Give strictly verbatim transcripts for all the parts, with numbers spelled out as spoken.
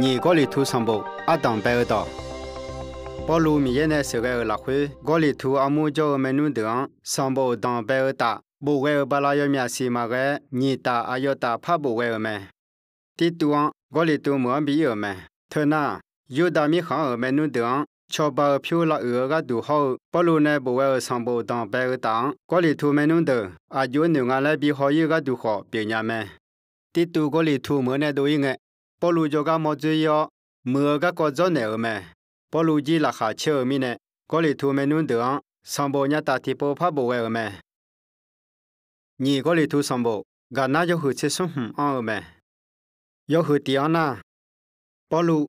Nyiq Gawrliqtu sanqbof ardanq bae-eu dawq. Pawrluv Miqyaer nae sheuqghae-euq lafkhoer, Gawrliqtu armur jawr-eu maernmr deuq-anr sanqbof danqbae-eu taf, bof ghae-euq bala yawmyaq siq maqghae-aer, nyiq taf aqyawf taf par bof ghae-euq mae. Tirtuv-anr Gawrliqtu meuq-anr bi ir-euq mae. Teunar, Yurdav mirkhanq-euq maernmr deuq-anr cawba-eu pyur lavuiq-eu gharduq hawr-eu, Pawrluv nae bof ghae-euq sanqbof danqbae-eu taf-anr, Gawrliqtu maernmr deuq aqjox-aer noeq nga laer bi haw ir-eu gharduq khawf pyeuf nya mae. Tirtuv Gawrliqtu meuq-anr nae dov ir ngae, Pawrluv jawrgar mawr dzoer ir-awr, muiq-eu garkawv dzawrnaeq-euq mae. Pawrluv jir laqkhaq caer-eu mirnae, Gawrliqtu maernmr deuq-anr sanqbof nya taf tiqpov par bof ghae-euq mae. Nyiq Gawrliqtu sanqbof gaqnar yawhuiq tser smr hmq anr-eu mae. Yawhuiq tiq-anr nar, Pawrluv,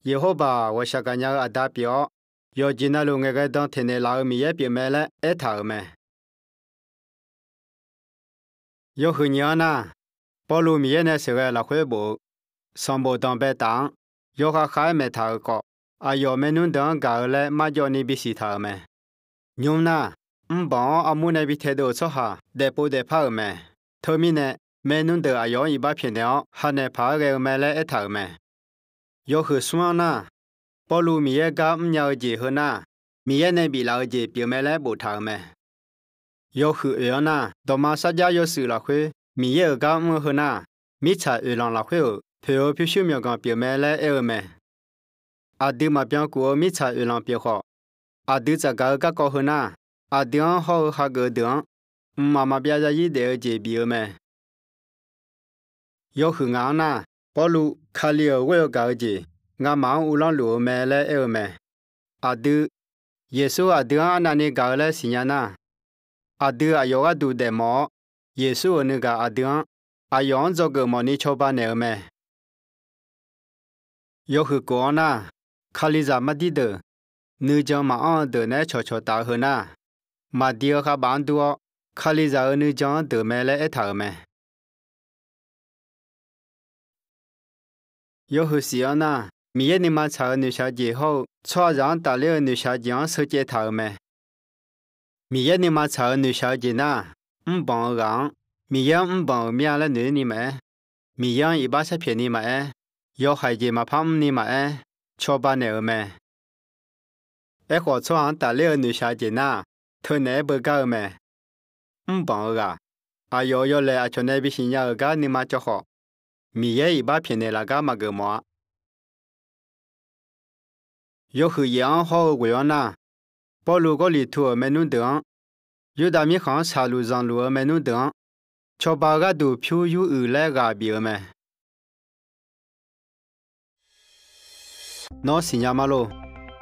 Yeqhorbaq ghawqshaq gaqnya-eu aqda pyeuf-awr, yawqjeq navluf ngaeqghae dan teqnaeq laf-eu Miqyaer pyeufmae laer aertaq-euq mae. Yawhuiq nyiq-anr nar, Pawrluv Miqyaer nae sheuqghae lafkhoer bof-eu sanqbof danqbae taf-anr yawkhav khav-aer maeq taq-euq khawf, aqyawf maernmr deuq-anr gaq-eu laer marjawv ni bisiq taq-euq mae. Nymr nar, mrbanq-awr armur nae bi taedov-euq tsawrhaq daefpov daefpar-euq mae. Teumirnae, maernmr deuq aqyawf-anr iqbax pyaeqnaeq-awr hanaeq paq-aer ghae-eu mae laer aertaq-euq mae. Yawhuiq smr-anr nar, Pawrluv Miqyaer gar mrnya-eu jeq heu nar, Miqyaer nae biflaf-eu jeq pyeufmae laer boftaq-euq mae. Yawhuiq oeq-anr nar, dawqma sarjax yawshuif lafkhoer Miqyaer-euq gar mr-eu heu nar, mirtsaq oeqlanq lafkhoer-euq poeq-eu pyurshuir myawqganq pyeufmae laer aer-eu mae. Aqdui maqbyan kuf-eu mirtsaq oeqlanq pyeuf khawf, aqdui tsafgaq-eu garkawv heu nar, aqdui-anr hawr-eu hageuf-eu deuq-anr mqmaq maqbyav zarzir daef-eu jeq bif-eu mae. Yawhuiq ngaq-anr nar, Pawrluv Kali-euq ghoer-eu gaq-eu jeq ngamaf-anr uvlanr luf-eu mae laer aer-eu mae. Aqdui, Yeqsur aqdui-anr arnavni gaq-eu laer siqnya nar, aqdui aqyawf gharduq daefmawf-awr, Yeqsur-euq nuigaq aqdui-anr aqyawf-anr dzawgeuf mawfni cawba naeq-eu mae. Yawhuiq kof-anr nar, Kalizaq mardir deuq, nuijan maqanr-eu deuq naeq-aer cawqcawq taf-eu heu nar, maqdi-eu khavbaf-anr dur-awr, Kalizaq-euq nuijan-anr deuq mae laer aertaq-euq mae. Yawhuiq shif-anr nar, Miqyaer nuima tsaq-euq noeqshaq jeq hawr-eu tsawrhaqzaq-anr tafler-eu noeqshaq jeq-anr sheucaev taq-euq mae. Miqyaer nuima tsaq-euq noeqshaq-eu jeq nar, mrbanq-eu ghaq-anr Miqyaer-anr mrbanq-euq mir-a laer noeq-ir ni maqaer, Miqyaer-anr iqbax sharpyaeq ni maqaer, yawhaiq jeq maqpar mrni maqaer, cawba naeq-euq mae. Aerkhawf, tsawrhaq-anr tafler-eu noeqshaq jeq nar, teunaeq-aer beugar-eu mae. Mrbanq-eu ghaq, aqyawf-euq yawlaeq aqcawq nae bisiq nya-euq gar nuima cawv khawf, Miqyaer iqbax pyaeqnaeq laf gar maqgeuf mawf-a. Yawhuiq yaef-anr hawr-eu ghoeq-anr nar, Pawrluv Gawrliqtu-euq maernmr deuq-anr, Yurdav mirkhanq-anr shaqluf zanqluf-eu maernmr deuq-anr, cawba-eu gharduq pyur yur uiq laer ghaq bif-eu mae. Nawr siqnya ma lor.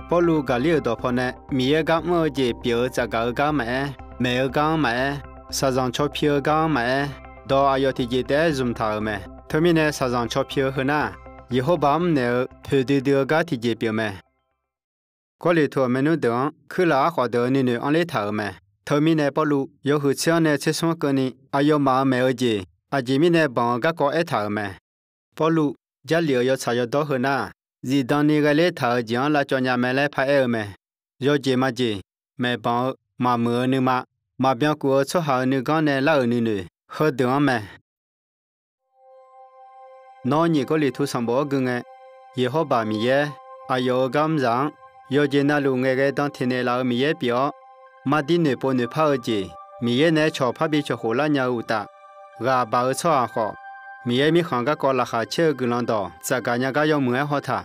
Pawrluv Gaqlir-euq dawqpaw nae Miqyaer gar mr-eu jeq pyeuf-eu tsafgaq-eu gar maqaer, maeq-eu gar-anr maqaer, shaqzanq caw pi-eu gar-anr maqaer, dawq aqyawf tiqjeq taef-aer zmq taq-euq mae. Teumirnae, shaqzanq caw pi-eu heu nar, Yeqhawrbaq mrnaeq-eu poeqdui dui-eu gar tiqjeq pyeuf mae. Gawrliqtu-euq maernmr deuq-anr kuirlaf-aer khawf deuq-eu nuinoeq anrler taq-euq mae. Teumirnae, Pawrluv yawhuiq tser-anr nae tser smr-anr keuvni aqyawfmaf-euq maeq-eu jeq aqjeq mirnae banq-eu garkawv aertaq-euq mae. Pawrluv, Jarlif-euq yawtsaq yawdawr heu nar, zifdan ni ghaeler taq-euq jeq-anr lavcawv nya mae laer paraer-eu mae. Yawjeq majeq, maeqbanq-eu, maqmuiq-eu nuima, maqbyan kuf-eu tsawrhaq-euq nuiganr nae lar-euq nuinoeq, heudeuq-anr mae. Nawr nyiq Gawrliqtu sanqbof-anr gui ngae, Yeqhawrbaq Miqyaer, aqyawf-euq gar mrzaq-anr, yawqjeq navluf ngaeqghae dan teqnaeq laf-eu Miqyaer pyeuf-awr, mardir noeqpov noeqpar-eu jeq, Miqyaer naeq-aer cawq parbi cawq khof lar nya-eu uqtaf, ghaq baq-eu tsawrhaq khawf, Miqyaer mirkhanq garkawv laqkhaq caer-eu guiqlanq dawq tsafgaq nya gar yawmuiq-aer haw taq.